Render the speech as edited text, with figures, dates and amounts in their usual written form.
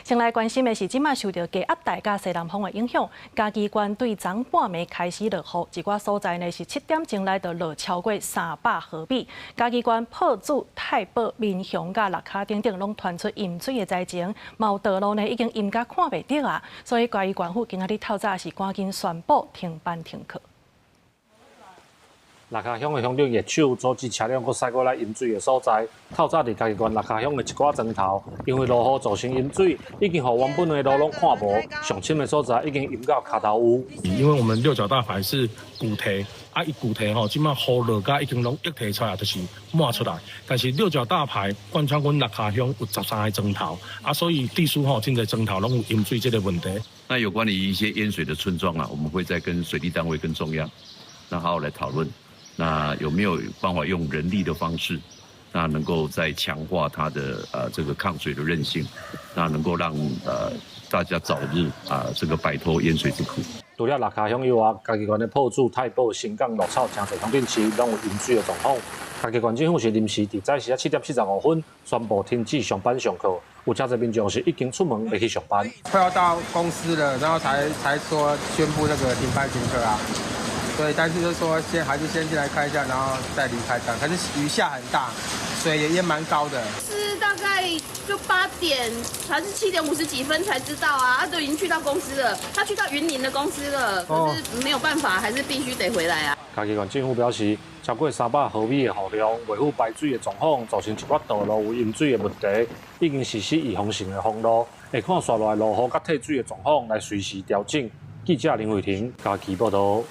先來關心的是，這馬受著低壓帶佮西南風的影響，嘉義縣對昨半暝開始落雨，一寡所在呢是7點鐘內就落超過300毫米。嘉義縣朴子、太保、民雄佮壢卡等等，攏傳出淹水的災情，嘛有道路呢已經淹甲看袂著啊，所以嘉義縣府今仔日透早是趕緊宣布停班停課。壢卡鄉的鄉長葉手組織車輛閣駛過來淹水的所在。透早佇嘉義縣壢卡鄉的一寡莊頭，因為落雨造成淹水，已經予原本的路攏看無，上深的所在已經淹到跤頭有。因為我們六角大排是舊堤，啊，伊舊堤吼，這馬雨落甲已經攏溢堤出來，就是滿出來。但是六角大排貫穿阮壢卡鄉有13個莊頭，啊，所以地區吼，真濟莊頭攏有淹水這個問題。那有關於一些淹水的村莊啊，我們會再跟水利單位跟中央，那好好來討論。那有沒有辦法用人力的方式，那能夠再強化它的這個抗水的韌性，那能夠讓大家早日啊這個擺脫淹水之苦。除了壢卡鄉以外，嘉義縣的朴子、太保、伸港、鹿草、誠濟鄉鎮市攏有淹水的狀況。嘉義縣政府是臨時佇早時仔7點45分宣布停止上班上課，有誠濟民眾是已經出門欲去上班。快要到公司了，然後才說宣布那個停班停課啊。對，但是就說先還是先進來看一下，然後再離開這樣。可是雨下很大，水也淹蠻高的。是大概就8點還是7點50幾分才知道啊？他都已經去到公司了，他去到雲林的公司了，可是沒有辦法，還是必須得回來啊。嘉義縣政府表示，超過300毫米的雨量，未赴排水的狀況，造成一寡道路有淹水的問題，已經實施預防性的封路，會看紲落來落雨佮退水的狀況來隨時調整。記者林慧婷嘉義報道。